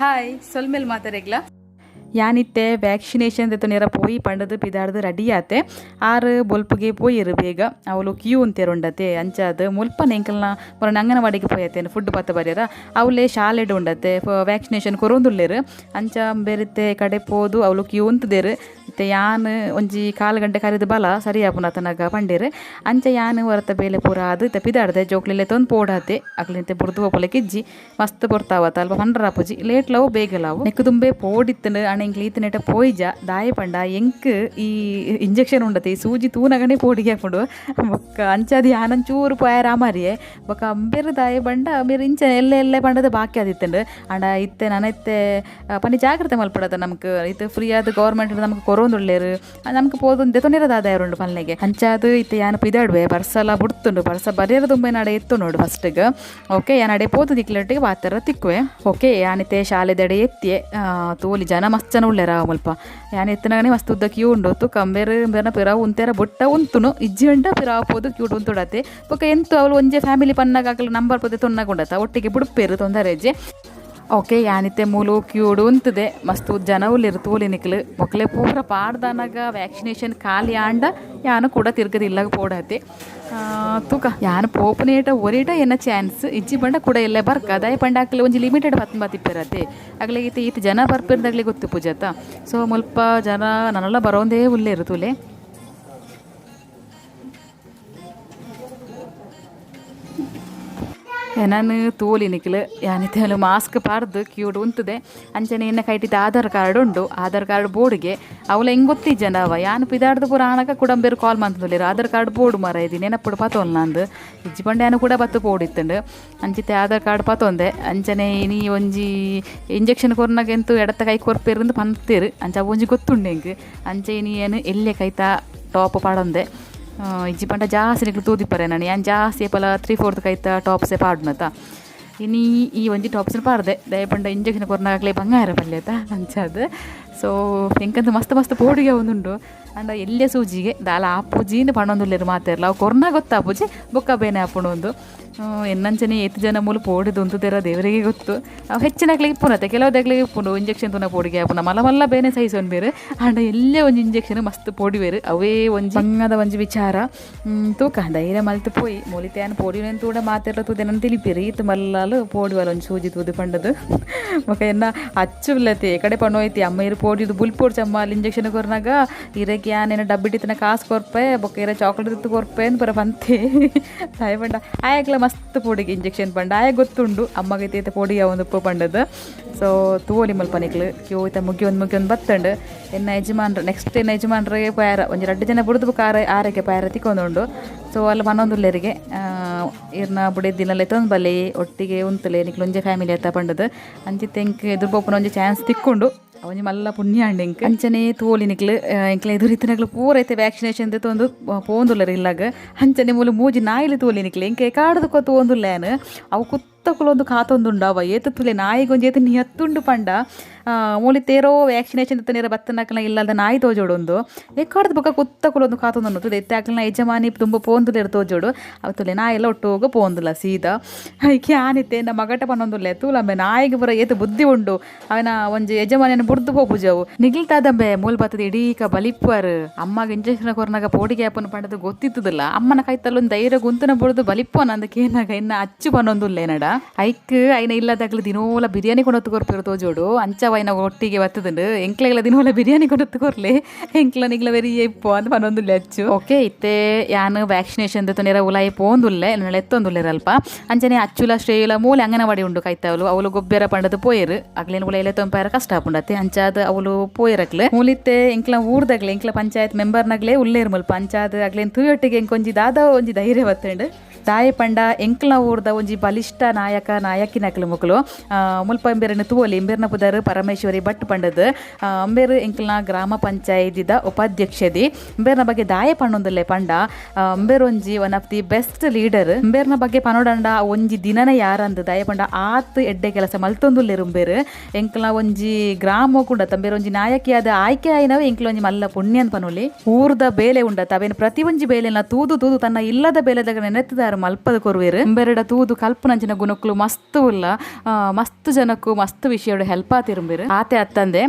Hi ಸೊಲ್ಮೆಲ್ ಮಾತಾರೆಗ್ಲ ಯಾನಿತ್ತೆ vaccination ದೆತ್ತೊನೆರ ಪೋಯಿ ಪಂಡದು ಪಿದಾಡ್ದು ready ಆತೆ. ಆರು ಬೊಲ್ಪುಗೆ ಪೋಯಿರು ಬೇಗ ಅವಳು ಕ್ಯೂ ಉಂತೇರುಂಡತೆ ಅಂಚಾದ್ ಮುಲ್ಪನೆ ಎಂಕಲ್ನ ಮೊರನ ಅಂಗನವಾಡಿಗೆ ಪೋಯತೆ ಫುಡ್ ಪತ್ತ ಬರ್ಯರ ಅವಲೇ ಶಾಲೆಡ್ ಉಂಡತೆ ವ್ಯಾಕ್ಸಿನೇಷನ್ ಕೊರೊಂದುಲ್ಲೆರ್ ಅಂಚ ಬೇರಿತ್ತೆ ಕಡೆ ಪೋದು ಅವಳು ಕ್ಯೂ ಉಂತುದೆರ್. ಇತ್ತೆ ಯಾನ್ ಒಂಜಿ ಕಾಲು ಗಂಟೆ ಕರಿದು ಬಲ ಸರಿ ಆಪುಂಡು ಅತನಗ ಪಂಡೆರ್. ಅಂಚ ಯಾನ್ ಹೊರತ ಬೇಲೆ ಪೂರ ಆದ್ ಇತ್ತೆ ಪಿದಾಡ್ದೆ ಜೋಕ್ಲೆಲೆ ತೊಂದು ಪೋಡಾತೆ ಅಕ್ಲೆನಿತ್ತೆ ಬುಡ್ದು ಪೋಪುಲೆಕ ಇಜ್ಜಿ ಮಸ್ತ್ ಪೊರ್ತಾವತ ಅಲ್ಪ ಪಂಡ್ರಾಪುಜಿ ಲೇಟ್ ಲವು ಬೇಗ ಲಾವು ನೆಕ್ಕ್ ದುಂಬೆ ಪೋಡಿತ್ತುಂಡು ಅಣ ಎಂಕ್ಲ ಈತನೇಟ ಪೋಯಿಜ ದಾಯೆ ಪಂಡ ಎಂಕ್ ಈ ಇಂಜೆಕ್ಷನ್ ಉಂಡತೆ ಈ ಸೂಜಿ ತೂನಗನೇ ಪೋಡಿಗೆ ಆಪುಂಡು ಬೊಕ್ಕ ಅಂಚಾದ್ ಯಾನೊಂಚೂರು ಪೋಯೆರ ಅಮರಿಯೆ ಬೊಕ್ಕ ಅಂಬೆರ್ ದಾಯೆ ಪಂಡ ಅಂಬೆರ್ ಇಂಚ ಎಲ್ಲೆ ಎಲ್ಲೆ ಪಂಡದ ಬಾಕಿ ಆದಿತ್ತುಂಡು. ಆಂಡ ಇತ್ತೆ ನನ ಇತ್ತೆ ಪನಿ ಜಾಗ್ರತೆ ಮಲ್ಪಡತ ನಮ್ಕ್ ಇತ್ತೆ ಫ್ರೀ ಆದ್ ಗೌರ್ಮೆಂಟ್ ನಮ್ಕ್ ಕೊರೊಂದುಲ್ಲೆರ್ ನಮ್ಕ್ ಪೋದು ದೆತೊನೆರ ದಾದ ಉಂಡು ಪಲ್ನೆಗೆ ಅಂಚಾದ್ ಇತ್ತೆ ಯಾನ್ ಪಿದಾಡುವೆ ಬರ್ಸಲ ಬುಡ್ತುಂಡು ಬರ್ಸ ಬರ್ಯರ ದುಂಬೆ ನಡೆ ಎತ್ತು ನೋಡು ಫಸ್ಟ್ಗ್. ಓಕೆ ಯಾನ್ ಅಡೆ ಪೋದು ದಿಕ್ಲೊಟ್ಟಿಗೆ ಪಾತೆರ ತಿಕ್ಕುವೆ. ಓಕೆ ಯಾನಿತ್ತೆ ಶಾಲೆದಡೆ ಎತ್ತಿಯೆ ತೋಲಿ ಜನ ಮಸ್ತ್ ಜನ ಉಲ್ಲೆರ ಮುಲ್ಪ ಯಾನ್ ಎತ್ತುನಗನೇ ಮಸ್ತ್ ಉದ್ದ ಕ್ಯೂ ಉಂಡು ತುಕ ಅಂಬೆರ್ ಅಂಬೆರ್ನ ಪಿರಾವು ಉಂತೆರ ಬೊಟ್ಟ ಉಂತುನು ಇಜ್ಜಿ ಅಂಡ ಪಿರಾವು ಪೋದು ಕ್ಯೂಡ್ ಉಂತುಡತೆ. ಬೊಕ್ಕ ಎಂತು ಅವಳು ಒಂಜೆ ಫ್ಯಾಮಿಲಿ ಪನ್ನಾಗ ಅಕಲ್ ನಂಬರ್ ಪೋದೆ ತೊನ್ನಾಗ ಉಂಡತ ಒಟ್ಟಿಗೆ ಬುಡ್ಪೇರು ತೊಂದರೆ ಇಜ್ಜಿ. ಓಕೆ ಯಾನಿತ್ತೆ ಮೂಲು ಕ್ಯೂಡ್ ಉಂತುದೆ ಮಸ್ತ್ ಜನ ಉಲ್ಲೆರ್ ತೋಲಿ ನಿಕ್ಲು ಮೊಕ್ಲೆ ಪೂರ ಪಾಡ್ದನಗ ವ್ಯಾಕ್ಸಿನೇಷನ್ ಖಾಲಿ ಆಂಡ ಯಾನು ಕೂಡ ತಿರ್ಗದ ಇಲ್ಲಾಗ ಪೋಡಾತೆ. ತೂಕ ಯಾನು ಪೋಪುನೇಟ ಒರೇಟ ಎನ್ನ ಚಾನ್ಸ್ ಇಜ್ಜಿ ಪಂಡ ಕೂಡ ಎಲ್ಲೆ ಬರ್ಕ ದಾಯ ಪಂಡ ಅಕ್ಲೆ ಒಂಜಿ ಲಿಮಿಟೆಡ್ ಪತ್ತ್ ಬತ್ತಿಪ್ಪೆರತೆ ಅಗ್ಲೆ ಈತ ಈತ ಜನ ಬರ್ಪಿರ್ದಾಗ್ಲೆ ಗೊತ್ತು ಪೂಜಾತ. ಸೊ ಮುಲ್ಪ ಜನ ನನಲ ಬರೋಂದೇ ಉಲ್ಲೆರ್ ತೂಲೆ. ನಾನು ತೋಲಿ ನಿಕ್ಲು ಯಾನಿತ್ತೆ ಮಾಸ್ಕ್ ಪಾಡ್ದು ಕ್ಯೂಡ್ ಉಂತುದೆ ಅಂಚನೆ ಎನ್ನ ಕೈಟಿದ ಆಧಾರ್ ಕಾರ್ಡ್ ಉಂಡು ಆಧಾರ್ ಕಾರ್ಡ್ ಬೋರ್ಡ್ಗೆ ಅವಲ ಹೆಂಗೆ ಗೊತ್ತಿಜ್ಜಂಡ ಅವ ಯಾನ್ ಪಿದಾಡ್ದು ಪೂರ ಆನಗ ಕುಡಂಬೇರು ಕಾಲ್ ಮಂತುಂದುಲ್ಲೆರ್ ಆಧಾರ್ ಕಾರ್ಡ್ ಬೋರ್ಡ್ ಮಾರ ಇದಿ ನೆನಪುಡು ಪತೊಲ್ ನಂದು ಇಜ್ಜಿ ಪಂಡ ಯಾನು ಕೂಡ ಬತ್ತು ಪೋಡಿತ್ತುಂಡು ಅಂಚಿತ್ತೆ ಆಧಾರ್ ಕಾರ್ಡ್ ಪತೊಂದೆ ಅಂಚನೆ ಇನಿ ಒಂಜಿ ಇಂಜೆಕ್ಷನ್ ಕೊರ್ನಾಗ ಎಂತು ಎಡತ್ತ ಕೈ ಕೊರ್ಪೇರು ಪಂತೇರು ಅಂಚ ಅವು ಒಂಜಿ ಗೊತ್ತುಂಡು ಎಂಕ್ ಅಂಚೆ ಇನಿ ಏನು ಎಲ್ಲೆ ಕೈತ ಟಾಪ್ ಪಾಡೊಂದೆ. ಇಜ್ಜಿ ಪಂಡ ಜಾಸ್ತಿ ನಿಕ್ಲು ತೂದಿಪ್ಪರೆ ನಾನು ಯಾನ್ ಜಾಸ್ತಿ ಏಪಲ 3/4 ಕೈತ ಟಾಪ್ಸೆ ಪಾಡುನತ ಇನಿ ಈ ಒಂಜಿ ಟಾಪ್ಸ್ನ ಪಾಡ್ದೆ ದಯ ಪಂಡ ಇಂಜೆಕ್ಷನ್ ಕೊರ್ನಾಗಲೇ ಬಂಗಾರ ಪಲ್ಯತ ಅಂಚಾದ್. ಸೊ ಎಂಕಂತ ಮಸ್ತ್ ಮಸ್ತ್ ಪೋಡಿಗೆ ಒಂದುಂಡು ಅಂಡ ಎಲ್ಲೆ ಸೂಜಿಗೆ ದಾಲ ಆಪುಜಿಂದ್ ಪಣೊಂದುಲ್ಲೆರ್ ಮಾತೆರ್ಲ ಅವು ಕೊರ್ನ ಗೊತ್ತಾಪುಜಿ ಬೊಕ್ಕ ಬೇನೆ ಆಪುಂಡು ಒಂದು ಎನ್ನಂಚನೆ ಏತ್ ಜನ ಮೂಲು ಪೋಡಿದ್ ಉಂತುದೆರ ದೇವರಿಗೆ ಗೊತ್ತು. ಅವು ಹೆಚ್ಚಿನಕ್ಲೆಗ್ ಇಪ್ಪುನತೆ ಕೆಲವುದಕ್ಲೆಗ್ ಇಪ್ಪುಂಡು ಇಂಜೆಕ್ಷನ್ ತೂನ ಪೋಡಿಗೆ ಆಪುನ ಮಲ್ಲ ಮಲ್ಲ ಬೇನೆ ಸಹಿಸೊನ್ಬೆರ್ ಆಂಡ ಎಲ್ಲೆ ಒಂಜಿ ಇಂಜೆಕ್ಷನ್ ಮಸ್ತ್ ಪೋಡಿವೆರ್ ಅವೇ ಒಂಜಿ ಬಂಗದ ಒಂಜಿ ವಿಚಾರ. ತೂಕ ಧೈರ್ಯ ಮಲ್ತ್ ಪೋಯಿ ಮೂಲಿತೆ ಯಾನ್ ಪೋಡಿನೆನ್ ತೂಡ ಮಾತೆರ್ಲ ತೂದೆನನ್ ತಿಳಿಪೇರು ಈತ್ ಮಲ್ಲಾಲು ಪೋಡಿವಲ್ ಒಂಜಿ ಸೂಜಿ ತೂದು ಪಂಡದು ಬೊಕ ಎನ್ನ ಅಚ್ಚು ಉಲ್ಲತೆ ಕಡೆ ಪಣೋಯ್ತಿ ಅಮ್ಮ ಇರು ಪೋಡಿದು ಬುಲ್ಪೋಡ್ ಚಮ್ಮ ಅಲ್ಲಿ ಇಂಜೆಕ್ಷನ್ ಕೊರ್ನಾಗ ಇರಕ್ಕೆ ಯಾನ್ ಏನ ಡಬ್ಬಿಟ್ಟಿತ್ತನ ಕಾಸು ಕೊರ್ಪೆ ಬೊಕ್ಕ ಇರ ಚಾಕ್ಲೇಟ್ ಇತ್ತು ಕೊರ್ಪೆ ಅಂದ್ ಪೂರ ಪಂತೆ ತಾಯಿ ಪಂಡ ಆಯಕ್ಲ ಮಸ್ತ್ ಪೋಡಿಗೆ ಇಂಜೆಕ್ಷನ್ ಪಂಡ ಆಯ ಗೊತ್ತುಂಡು ಅಮ್ಮಗೆ ತೇತ ಪೋಡಿ ಒಂದು ಉಪ್ಪು ಪಂಡದು. ಸೊ ತೂವೊಲಿ ಮಲ್ಪ ನಿಕ್ಲು ಕ್ಯೂ ಇತ್ತ ಮುಗಿಯೊಂದು ಮುಗಿಯೊಂದು ಬತ್ತಂಡು ಎನ್ನ ಯಜಮಾನ್ರು ನೆಕ್ಸ್ಟ್ ಎನ್ನ ಯಜಮಾನ್ರಿಗೆ ಪಯಾರ ಒಂಜಿ ರಡ್ಡು ಜನ ಬುಡ್ದು ಬೊಕ್ಕ ಆರೆ ಆರಕ್ಕೆ ಪಯಾರ ತಿಕ್ಕೊಂದುಂಡು. ಸೊ ಅಲ್ಲ ಪನೊಂದುಲ್ಲೆರಿಗೆ ಇರ್ನ ಬುಡೆದಿನಲ್ಲ ಎತ್ತೊಂದು ಬಲೆ ಒಟ್ಟಿಗೆ ಉಂತುಲೆ ನಿಕ್ಲು ಒಂಜೆ ಫ್ಯಾಮಿಲಿ ಅತ್ತ ಪಂಡದು ಅಂಚಿತ್ತೆ ಎಂಕ್ ಎದುರು ಪೋಪುನ ಒಂಜಿ ಚಾನ್ಸ್ ತಿಕ್ಕೊಂಡು ಒಂಜಿ ಮಲ್ಲ ಪುಣ್ಯ ಅಂಡ್ ಎಂಕ್ ಅಂಚನೆ ತೋಲಿ ನಿಕ್ಲು ಎಂಕ್ಲ ಎದುರಿತ್ತನಕ್ಲು ಪೂರ ಐತೆ ವ್ಯಾಕ್ಸಿನೇಷನ್ ದೆತ್ತೊಂದು ಪೋಂದುಲ್ಲೆರ್ ಇಲ್ಲಾಗ ಅಂಚನೆ ಮೂಲು ಮೂಜಿ ನಾಯಿಲು ತೋಲಿ ನಿಕ್ಲು ಎಂಕ್ ಕಾಡ್ದಕ್ಕ ತೋಂದುಲ್ಲೇನು ಅವು ಕುತ್ತಕುಲೊಂದು ಕಾತೊಂದುಂಡು ಅವ ಏತು ತುಲೆ ನಾಯಿಗೊಂಜಿ ಏತು ನಿಯತ್ತುಂಡು ಪಂಡ ಮೂಲಿ ತೇರೋ ವ್ಯಾಕ್ಸಿನೇಷನ್ ನೇರ ಬತ್ತನಕ್ಲ ಇಲ್ಲದ ನಾಯಿ ತೋಜೋಡೊಂದು ಎಕ್ಕಾಡ್ದು ಬೊಕ್ಕ ಕುತ್ತಕುಲೊಂದು ಕಾತೊಂದುಂಡು ತುಲೆ ಎತ್ತೆ ಅಕ್ಲ್ನ ಯಜಮಾನಿ ತುಂಬ ಪೋಂದುಲ್ಲೆರ್ ತೋಜೋಡು ಅವು ತುಲೆ ನಾಯಿಲ್ಲ ಒಟ್ಟೋಗ ಪೋಂದುಲ್ಲ ಸೀದಾ ಐಕೆ ಆನಿತ್ತೆ ನಮ್ಮ ಮಗಟ ಪನೊಂದುಲ್ಲೆ ತೂಲಂಬೆ ನಾಯಿಗೆ ಪೂರ ಏತು ಬುದ್ಧಿ ಉಂಡು ಅವನ ಒಂಜಿ ಯಜಮಾನಿಯನ್ನು ಬುಡ್ದು ಪೋಪುಜವು ನಿಗಿಲ್ತಾದಂಬೆ ಮೂಲ ಬತ್ತದ ಇಡೀಕ ಬಲಿಪ್ಪರ್ ಅಮ್ಮಗ ಇಂಜೆಕ್ಷನ್ ಕೊರ್ನಾಗ ಪೋಡಿಗೆ ಆಪನ ಪಂಡದು ಗೊತ್ತಿತ್ತದಲ್ಲ ಅಮ್ಮನ ಕೈತಲ್ಲೊಂದು ಧೈರ್ಯ ಗುಂತನ ಬುಡ್ದು ಬಲಿಪ್ಪನ ಅಂದಕೇನಾಗ ಇನ್ನ ಅಚ್ಚು ಪನೊಂದುಲ್ಲೆ ನಡ ಐಕ್ ಐನ ಇಲ್ಲದಾಗ್ಲು ದಿನೋಲ ಬಿರಿಯಾನಿ ಕೊಡೊತ್ತು ಕೊರ್ಪಿರು ತೋಜೋಡು ಅಂಚವ ಐನ ಒಟ್ಟಿಗೆ ಬತ್ತದುಂಡು ಎಂಕ್ಲೆಗ್ಲ ದಿನೋಲ ಬಿರಿಯಾನಿ ಕೊಡೊತ್ತು ಕೊರ್ಲೆ ಎಂಕ್ಲ ನಿಗ್ಲ ವೆರಿ ಇಪ್ಪು ಅಂತ ಪನೊಂದುಲ್ಲೆ ಅಚ್ಚು. ಓಕೆ ಇತ್ತೆ ಯಾನ್ ವ್ಯಾಕ್ಸಿನೇಷನ್ ದೆತ್ತೊನೆರ ಉಲಾಯಿ ಪೋಂದುಲ್ಲೆ ಎನ್ನಲ ಎತ್ತೊಂದುಲ್ಲೆರ್ ಅಲ್ಪ ಅಂಚನೆ ಅಚ್ಚುಲ ಶ್ರೇಯುಲ ಮೂಲೆ ಅಂಗನವಾಡಿ ಉಂಡು ಕೈತವಲು ಅವಳು ಗೊಬ್ಬೆರ ಪಂಡದು ಪೋಯೆರ್ ಅಗ್ಲೇನ್ ಉಲಾಯಿ ಎತ್ತೊಂಪಾರ ಕಷ್ಟ ಆಪುಂಡತ್ತೆ ಅಂಚಾದ್ ಅವಳು ಪೋಯೆರಕ್ಲೆ ಮೂಲಿತ್ತೆ ಎಂಕ್ಲ ಊರ್ದಗ್ಲೆ ಎಂಕ್ಲ ಪಂಚಾಯತ್ ಮೆಂಬರ್ನಗ್ಲೆ ಉಲ್ಲೇರ್ ಮುಲ್ಪ ಅಂಚಾದ್ ಅಗ್ಲೇನ್ ತೂಯೊಟ್ಟಿಗೆ ಎಂಕೊಂಜಿ ದಾದ ಒಂಜಿ ಧೈರ್ಯ ಬತ್ತುಂಡು. ತಾಯಿ ಪಂಡ ಎಂಕ್ಲ ಊರ್ದ ಒಂಜಿ ಬಲಿಷ್ಠ ನಾಯಕ ನಾಯಕಿನಕ್ಲು ಮುಕುಲು ಮುಲ್ಪ ಎಂಬೆರನ್ನು ತೂವೊಲಿ ಎಂಬೆರ್ನ ಪುದರ್ ಪರಮೇಶ್ವರಿ ಭಟ್ ಪಂಡದು ಅಂಬೇರು ಎಂಕ್ಲ್ನ ಗ್ರಾಮ ಪಂಚಾಯತಿದ ಉಪಾಧ್ಯಕ್ಷದಿ ಅಂಬೇರ್ನ ಬಗ್ಗೆ ದಾಯ ಪಣ್ಣೊಂದುಲ್ಲೆ ಪಂಡ ಅಂಬೇರ್ ಒಂಜಿ one of the best leader ಅಂಬೇರ್ನ ಬಗ್ಗೆ ಪನೋಡಂಡ ಒಂಜಿ ದಿನನೇ ಯಾರಂದ್ ದಾಯ ಪಂಡ ಆತ್ ಎಡ್ಡೆ ಕೆಲಸ ಮಲ್ತೊಂದುಲ್ಲೆರ್ ಉಂಬೇರು ಎಂಕ್ಲ ಒಂಜಿ ಗ್ರಾಮ ಕುಂಡ ತಂಬೇರ್ ಒಂಜಿ ನಾಯಕಿಯಾದ ಆಯ್ಕೆ ಆಯಿನವ ಎಂಕ್ಲ ಒಂಜಿ ಮಲ್ಲ ಪುಣ್ಯನ್ ಪನೊಲಿ ಊರ್ದ ಬೇಲೆ ಉಂಡತ ಅವೇನು ಪ್ರತಿ ಒಂಜಿ ಬೇಲೆನ ತೂದು ತೂದು ತನ್ನ ಇಲ್ಲದ ಬೇಲೆದಾಗ ನೆನೆತ್ತದಾರ ತಯಾರು ಮಲ್ಪದ ಕೊರುವೆರ್. ಉಂಬೆರೆಡ ತೂದು ಕಲ್ಪುನಂಚಿನ ಗುಣಕ್ಕಲು ಮಸ್ತ್ ಉಲ್ಲ. ಮಸ್ತ್ ಜನಕ್ಕು ಮಸ್ತ್ ವಿಷಯಡ್ ಹೆಲ್ಪ್ ಆತಿರುಂಬೆರ್. ಆತೆ ಅತ್ತಂದೆ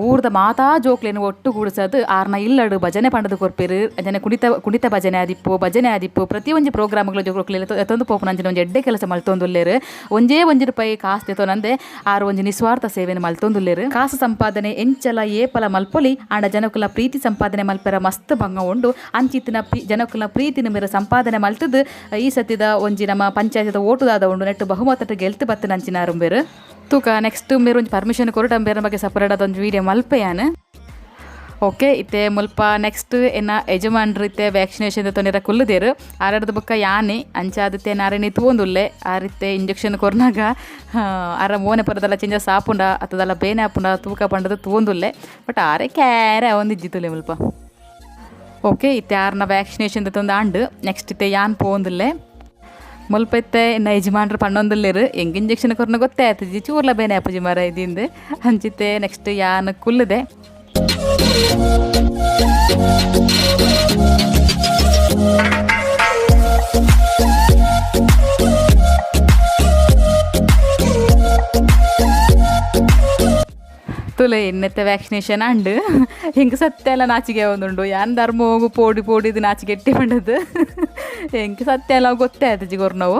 ಊರ್ದ ಮಾತಾ ಜೋಕ್ಲೆನ್ ಒಟ್ಟು ಗೂಡಿಸದ್ ಆರ್ನ ಇಲ್ಲಡ್ ಭಜನೆ ಪಂಡದ್ ಕೊರ್ಪೆರ್. ಅಂಚನೆ ಕುಣಿತ ಕುಣಿತ ಭಜನೆ ಆದಿಪ್ಪು, ಭಜನೆ ಆದಿಪ್ಪು, ಪ್ರತಿಯೊಂಜಿ ಪ್ರೋಗ್ರಾಮ್ಗಳ ಜೋಕ್ಲೆನ್ ಎತ್ತೊಂದು ಪೋಪುನಂಚಿನ ಒಂಜಿ ಎಡ್ಡೆ ಕೆಲಸ ಮಲ್ತೊಂದುಲ್ಲೆರ್. ಒಂಜೇ ಒಂಜಿ ರೂಪಾಯಿ ಕಾಸ್ ದೆತೊನಂದೆ ಆರ್ ಒಂಜಿ ನಿಸ್ವಾರ್ಥ ಸೇವೆನ್ ಮಲ್ತೊಂದುಲ್ಲೆರ್. ಕಾಸು ಸಂಪಾದನೆ ಎಂಚಲ ಏಪಲ ಮಲ್ಪೊಲಿ, ಆಂಡ ಜನಕುಲ ಪ್ರೀತಿ ಸಂಪಾದನೆ ಮಲ್ಪೆರ ಮಸ್ತ್ ಬಂಗ ಉಂಡು. ಅಂಚಿತ್ತಿನ ಜನಕುಲ ಪ್ರೀತಿನ ಮೇರೆ ಸಂಪಾದನೆ ಮಲ್ತದ್ ಈ ಸತಿದ ಒಂಜಿ ನಮ್ಮ ಪಂಚಾಯತ್ದ ಓಟುದಾದ ಉಂಡು ನೆಟ್ಟು ಬಹುಮತಟ್ ಗೆಲ್ತ್ ಬತ್ತಿನಂಚಿನ ಅರುಂಬೆರ್. ತೂಕ ನೆಕ್ಸ್ಟ್ ಮೇರ್ ಒಂಜಿ ಪರ್ಮಿಷನ್ ಕೊರಟ ಬೇರೆ ಬಗ್ಗೆ ಸಪರೇಟ್ ಒಂಜಿ ವೀಡಿಯೋ ಮಲ್ಪೆಯಾನ್. ಓಕೆ, ಇತ್ತೆ ಮುಲ್ಪ ನೆಕ್ಸ್ಟ್ ಎನ್ನ ಯಜಮಾನ್ರು ಇತ್ತೆ ವ್ಯಾಕ್ಸಿನೇಷನ್ ತೊಂದರೆ ಕುಲ್ಲುದೇರು. ಆರಡ್ದ ಬೊಕ್ಕ ಯಾನೆ ಅಂಚಾದಿತ್ತೆ ನಾರಣಿ ತೂವೊಂದುಲ್ಲೆ. ಆರಿತ್ತೆ ಇಂಜೆಕ್ಷನ್ ಕೊರ್ನಾಗ ಅರ ಮೋನೆ ಪರದಲ್ಲ ಚೇಂಜ ಸಾಪುಂಡ ಅತ್ತದಲ್ಲ ಬೇನೆ ಆಪುಂಡ ತೂಕ ಪಂಡದು ತೂವೊಂದುಲ್ಲೆ. ಬಟ್ ಆರೆ ಕ್ಯಾರೆ ಒಂದಿಜ್ಜಿತ್ತುಲೆ ಮುಲ್ಪ. ಓಕೆ, ಇತ್ತೆ ಆರ್ನ ವ್ಯಾಕ್ಸಿನೇಷನ್ ತೊಂದು ಆಂಡ್. ನೆಕ್ಸ್ಟ್ ಇತ್ತೆ ಯಾನ್ ಪೋವೊಂದುಲ್ಲೆ. ಮುಲ್ಪ ಇತ್ತೆ ಎನ್ನ ಯಜಮಾನ್ರು ಪಣ್ಣೊಂದುಲ್ಲೆರ್, ಎಂಕ್ ಇಂಜೆಕ್ಷನ್ ಕೊರ್ನ ಗೊತ್ತೇ ಆತುಜಿ, ಚೂರ್ಲ ಬೇನೆ ಆಪುಜಿ ಮರ ಇದಿಂದು. ಅಂಚಿತ್ತೆ ನೆಕ್ಸ್ಟ್ ಯಾನ್ ಕುಲ್ಲುದೆ. ತುಲೆ ಇನ್ನೆತ್ತೆ ವ್ಯಾಕ್ಸಿನೇಷನ್ ಆಂಡ್. ಎಂಕ್ ಸತ್ಯ ಎಲ್ಲ ನಾಚಿಗೆ ಒಂದುಂಡು. ಯಾನ್ ಧರ್ಮ ಹೋಗು ಪೋಡಿ ಪೋಡಿದು ನಾಚಿಗೆ ಎಟ್ಟಿ ಪಂಡದು. ಎಂಕ್ ಸತ್ಯ ಎಲ್ಲ ಗೊತ್ತೇ ಆತುಜಿ ಕೊರ್ನವು.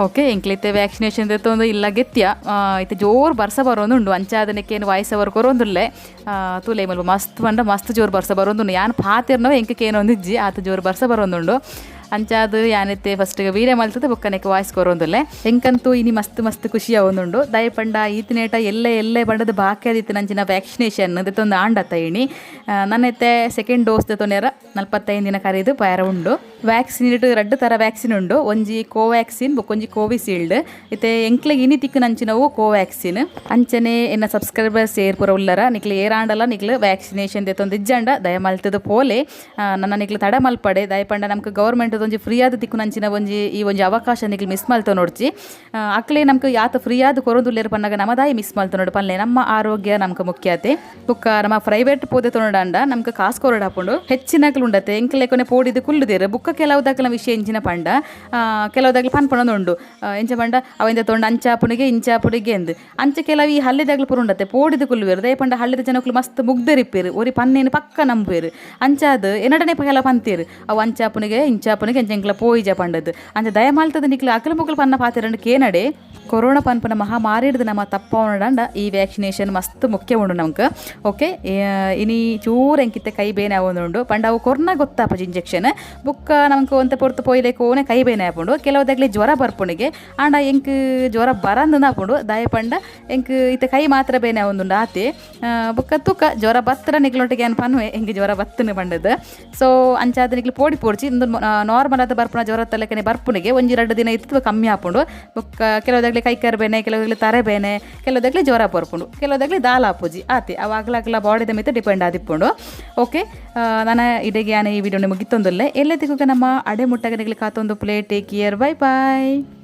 ಓಕೆ, ಎಂಕ್ಲಿತ್ತೆ ವ್ಯಾಕ್ಸಿನೇಷನ್ ದೆತ್ತೊಂದು ಇಲ್ಲ ಗೆತ್ಯ. ಇತ್ತೆ ಜೋರು ಬರ್ಸ ಬರೋದುಂಡು. ಅಂಚಾದನಕ್ಕೇನು ವಾಯ್ಸ್ ಅವರ್ ಕೊರೊಂದುಲ್ಲೆ. ತೂಲೆ ಮುಲ್ಪ ಮಸ್ತ್ ಪಂಡ ಮಸ್ತ್ ಜೋರು ಬರ್ಸ ಬರೋದುಂಡು. ಯಾನ್ ಪಾತೆರ್ನವ ಎಂಕ್ ಕೇನೊಂದಿಜ್ಜಿ, ಆತ ಜೋರು ಬರ್ಸ ಬರೋದುಂಡು. ಅಂಚಾದ್ ಯಾನಿತ್ತೆ ಫಸ್ಟ್ ವೀಡಿಯೋ ಮಲ್ತದ ಬೊಕ್ಕನೆಕ್ ವಾಯ್ಸ್ ಕೊರೊಂದುಲ್ಲೆ. ಎಂಕಂತೂ ಇನಿ ಮಸ್ತ್ ಮಸ್ತ್ ಖುಷಿ ಆವೊಂದುಂಡು. ದಯ ಪಂಡ ಈತನೇಟ ಎಲ್ಲೆ ಎಲ್ಲೆ ಪಂಡದು ಬಾಕಿ ಆದಿತ್ತು ನಂಚಿನ ವ್ಯಾಕ್ಸಿನೇಷನ್ ದೆತ್ತೊಂದು ಆಂಡತ್ತ ಇಣಿ. ನನ್ನೆತ್ತೆ ಸೆಕೆಂಡ್ ಡೋಸ್ ದೆತ್ತೊಂದೇರ 45 ದಿನ ಕರೀದು ಪಯರ ಉಂಡು. ವ್ಯಾಕ್ಸಿನ್ ರಡ್ಡ್ ತರ ವ್ಯಾಕ್ಸಿನ್ ಉಂಡು, ಒಂಜಿ ಕೋವ್ಯಾಕ್ಸಿನ್ ಬೊಕ್ಕೊಂಜಿ ಕೋವಿಶೀಲ್ಡ್. ಇತ್ತೆ ಎಂಕ್ಲೆಗ್ ಇನಿ ತಿಕ್ಕು ನಂಚಿನವು ಕೋವ್ಯಾಕ್ಸಿನ್. ಅಂಚನೆ ಎನ್ನ ಸಬ್ಸ್ಕ್ರೈಬರ್ಸ್ ಏರ್ ಪೂರ ಉಲ್ಲರ, ನಿಕ್ಲು ಏರಾಂಡಲ ನಿಕ್ಲು ವ್ಯಾಕ್ಸಿನೇಷನ್ ದೆತ್ತೊಂದು ಇಜ್ಜಂಡ ದಯ ಮಲ್ತದ ಪೋಲೆ. ನನ್ನ ನಿಕ್ಲು ತಡ ಮಲ್ಪಡೆ. ದಯ ಪಂಡ ನಮ್ಗೆ ಗೌರ್ಮೆಂಟ್ ಒಂಜಿ ಫ್ರೀ ಆದ ತಿಕ್ಕು ನಂಚಿನ ಒಂಜಿ ಈ ಒಂಜಿ ಅವಕಾಶ ನಿಕ್ಲು ಮಿಸ್ ಮಲ್ತ ನೋಡ್ಚಿ. ಅಕ್ಲೆ ನಮ್ಗೆ ಯಾತ ಫ್ರೀ ಆದ ಕೊರೊಂದುಲ್ಲೆರ್ ಪನ್ನಗ ನಮದಾಯಿ ಮಿಸ್ ಮಲ್ತ ನೋಡು ಪಲ್ಲೆ. ನಮ್ಮ ಆರೋಗ್ಯ ನಮ್ಗೆ ಮುಖ್ಯತೆ. ಬೊಕ್ಕ ನಮ್ಮ ಪ್ರೈವೇಟ್ ಪೋದೆ ತೊನಡಂಡ ನಮ್ಗೆ ಕಾಸು ಕೊರಡಾಪುಂಡು. ಹೆಚ್ಚಿನಕ್ಲು ಉಂಡತೆ ಎಂಕ್ಲೆ ಕೊನೆ ಪೋಡಿದು ಕುಲ್ಲುದೇರು. ಬುಕ್ಕ ಕೆಲವುದಾಕ್ಲ ವಿಷಯ ಎಂಚಿನ ಪಂಡ ಕೆಲವುದಾಗ್ಲು ಪನ್ಪಣದುಂಡು. ಎಂಚ ಪಂಡ ಅವಿಂದ ತೊಂಡ ಅಂಚಾಪುಣಿಗೆ ಇಂಚಾಪುಣಿಗೆ ಎಂದ್ ಅಂಚ ಕೆಲವು ಈ ಹಳ್ಳಿದಾಗ್ಲು ಪೂರ ಉಂಡತೆ ಪೋಡಿದು ಕುಲ್ಲುವೆರು. ದಯ ಪಂಡ ಹಳ್ಳಿದ ಜನಕ್ಲು ಮಸ್ತ್ ಮುಗ್ದರಿಪ್ಪೇರು, ಒರಿ ಪನ್ನೇನು ಪಕ್ಕ ನಂಬುವೆರು. ಅಂಚಾದ್ ಎನ್ನಡನೆ ಕೆಲ ಪಂತೇರು ಅವು ಅಂಚಾಪುಣಿಗೆ ಇಂಚಾಪುಣಿಗೆ ಅಂಚ ಎಂಕ್ಲ ಪೋಯಿಜ ಪಂಡದು. ಅಂಚ ದಯ ಮಲ್ತದ ನಿಕ್ಲು ಅಕಲು ಮುಕಲು ಪನ್ನ ಪಾತೆರಂಡು ಕೇನಡೆ. ಕೊರೋನಾ ಪನ್ಪುನ ಮಹಾಮಾರಿಡ್ದು ನಮ್ಮ ತಪ್ಪವನಡಂಡ ಈ ವ್ಯಾಕ್ಸಿನೇಷನ್ ಮಸ್ತ್ ಮುಖ್ಯ ಉಂಡು ನಮ್ಗೆ. ಓಕೆ, ಇನಿ ಚೂರು ಎಂಕಿತ್ತೆ ಕೈ ಬೇನೆ ಆವೊಂದುಂಡು. ಪಂಡ ಅವು ಕೊರ್ನ ಗೊತ್ತಾಪುಜಿ ಇಂಜೆಕ್ಷನ್. ಬುಕ್ಕ ನಮ್ಗೆ ಒಂತೆ ಪೊರ್ತು ಪೋಯ್ಲೆಕೋನೆ ಕೈ ಬೇನೆ ಆಪುಂಡು. ಕೆಲವುದಾಗ್ಲಿ ಜ್ವರ ಬರ್ಪುಣಿಗೆ, ಆಂಡ ಎಂಕ್ ಜ್ವರ ಬರಂದು ಆಪುಂಡು. ದಯ ಪಂಡ ಎಂಕ್ ಇತ್ತೆ ಕೈ ಮಾತ್ರ ಬೇನೆ ಆವೊಂದುಂಡು ಆತೆ. ಬುಕ್ಕ ತೂಕ ಜ್ವರ ಬತ್ತರ ನಿಕ್ಲೊಟ್ಟಿಗೆ ಏನ್ ಪನ್ವೆ ಎಂಕ್ ಜ್ವರ ಬತ್ತನ ಪಂಡದು. ಸೊ ಅಂಚಾದ ನಿಕ್ಲು ಪೋಡಿ ಪೋಡ್ಚಿ. ಇಂದು ನಾರ್ಮಲ್ ಆದ ಬರ್ಪುನ ಜ್ವರ ತಲೆಕನೆ ಬರ್ಪುಣಿಗೆ ಒಂಜಿ ರಡ್ಡು ದಿನ ಇತ್ತು ಕಮ್ಮಿ ಆಪುಂಡು. ಬೊಕ್ಕ ಕೆಲವುದಾಗ್ಲಿ ಕೈ ಕಾರ್ ಬೇನೆ, ಕೆಲವುದಾಗ್ಲಿ ತರೆ ಬೇನೆ, ಕೆಲವುದಾಗ್ಲಿ ಜ್ವರ ಬರ್ಪುಂಡು, ಕೆಲವುದಾಗ್ಲಿ ದಾಲ ಆಪುಜಿ ಆತೆ. ಅವು ಅಗ್ಲ ಬಾಡಿದ ಮಿತ್ತ ಡಿಪೆಂಡ್ ಆದಿಪ್ಪುಂಡು. ಓಕೆ, ನಾನು ಇಡೆಗೆ ಯಾನ್ ಈ ವಿಡಿಯೋನ ಮುಗಿತೊಂದುಲ್ಲೆ. ಎಲ್ಲೆದಿಗೂ ನಮ್ಮ ಅಡೆ ಮುಟ್ಟಗನಿಗೆ ಕಾತೊಂದು play. Take care, bye bye.